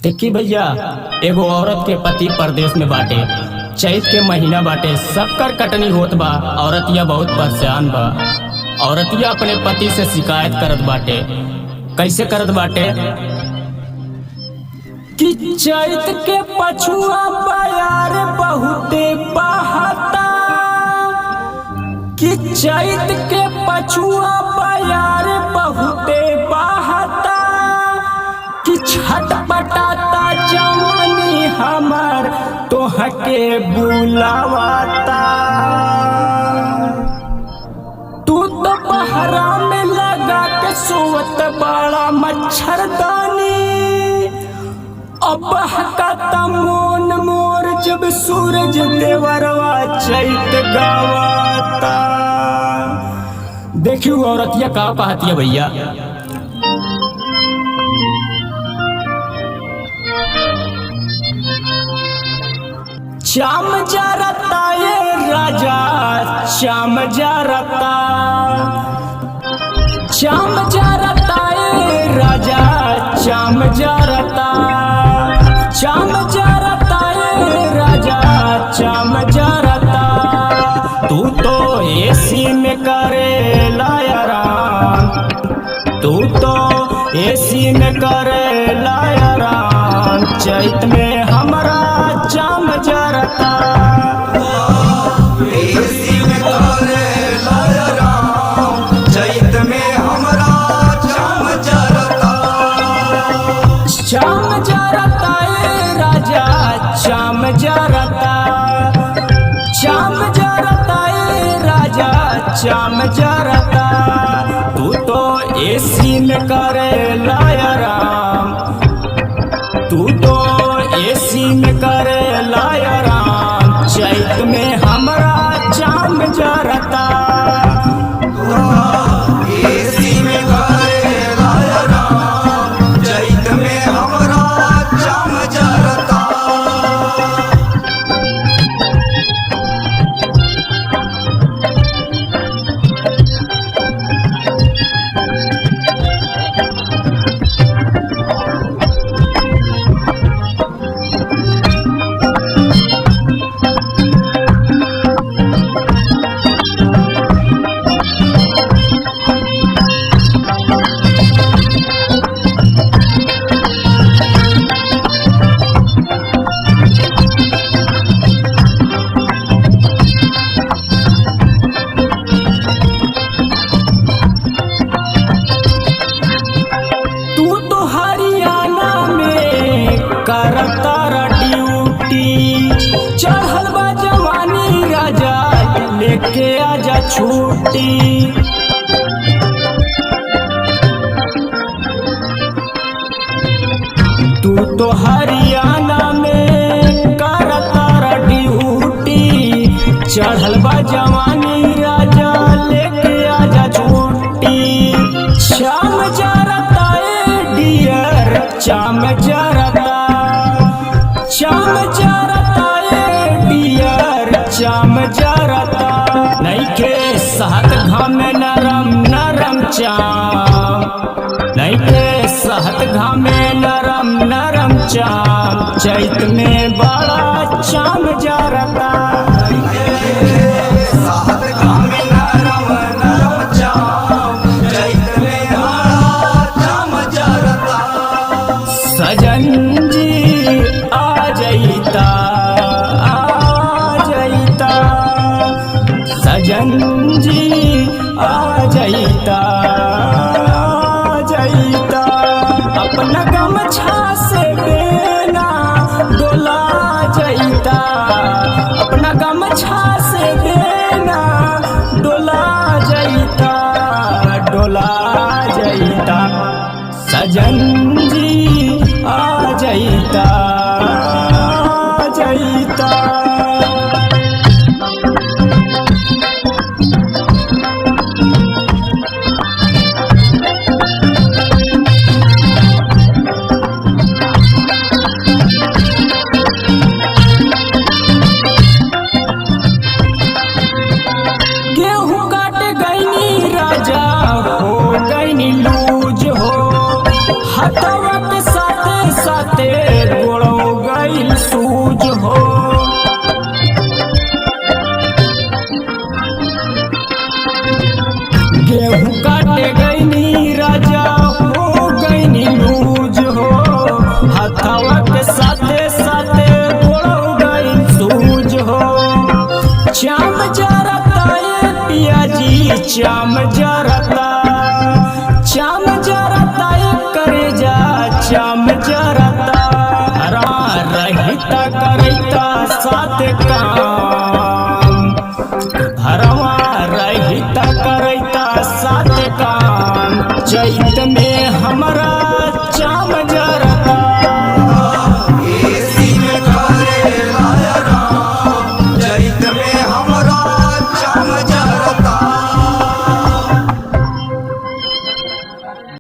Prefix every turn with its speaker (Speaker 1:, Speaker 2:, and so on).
Speaker 1: देखी भैया, एगो औरत के पति परदेश में बाटे। चैत के महीना बाटे, सबकर कटनी होत बा। औरतिया बहुत परेशान बा। औरतिया अपने पति से शिकायत करत बाटे। कैसे करत बाटे कि चैत के पछुआ बयार बहुते बहता, कि चैत के पछुआ बयार बहुते बहता, कि छटपटाता जवानी हमर तोहके बुलावाता। तू तो बहरा में लगा के सोवत बड़ा मच्छरदानी, अब बहकाता मोन मोर जब सूरज देवरवा चैत गावाता। देखियो औरतिया का कहती है भैया। श्याम जरता ये राजा, श्याम जरता, श्याम जरता ये राजा, श्याम जरता, श्याम जरता ये राजा, श्याम जरता। तू तो एसी में करे लाया राम, तू तो एसी में करे लाया राम, चैत में हमारा जाम जरता।
Speaker 2: एसी में करे लाया राम, चैत में हमरा जाम जरता।
Speaker 1: श्याम जरता ए राजा, श्याम जरता, श्याम जरता ए राजा, श्याम जरता। तू तो एसी में करे लाया राम, तू तो एसी में करे लाया राम, चैत में हमरा चाम जरता।
Speaker 2: एसी में करे लाया राम, चैत में हमरा जाम जरता।
Speaker 1: तू तो हरियाणा में करता ड्यूटी, चढ़ल बा जवानी राजा लेके आजा छुट्टी। तू तो हरियाणा में करता ड्यूटी, चढ़ल बा जवानी राजा लेके आजा छुट्टी। श्याम जरता ए डियर, श्याम जरता, श्याम जरता ए डियर, श्याम जरता। नइखे सहत घामे नरम नरम चाम, नइखे सहत घामे नरम नरम चाम, चैत में बड़ा चाम जरता।
Speaker 2: सात घामे नरम नरम जाम, चैत में हमरा जाम जरता।
Speaker 1: सजन जी आ जईता, आ जईता, सजन जी आ जईता, आ जईता। अपना गमछा से बेना डोला जईता, अपना गमछा से बेना डोला जईता, डोला जईता। सजन जी आ जईता, आ जईता। गेहूं काट गईनी राजा, हो गईनी लूज हो। हथवा के साथे साथे गोड़ो गइल सूज हो। गेहूं काटे गईनी राजा हो गईनी लूज हो। हथवा के साथे साथे गोड़ो गइल सूज हो। श्याम जरता ये पिया जी, श्याम जरता, श्याम जरता ये करे जा, श्याम जरता। रा रहिता करैता साथ काम, घरवा रहिता करैता साथ काम। चैत में हमरा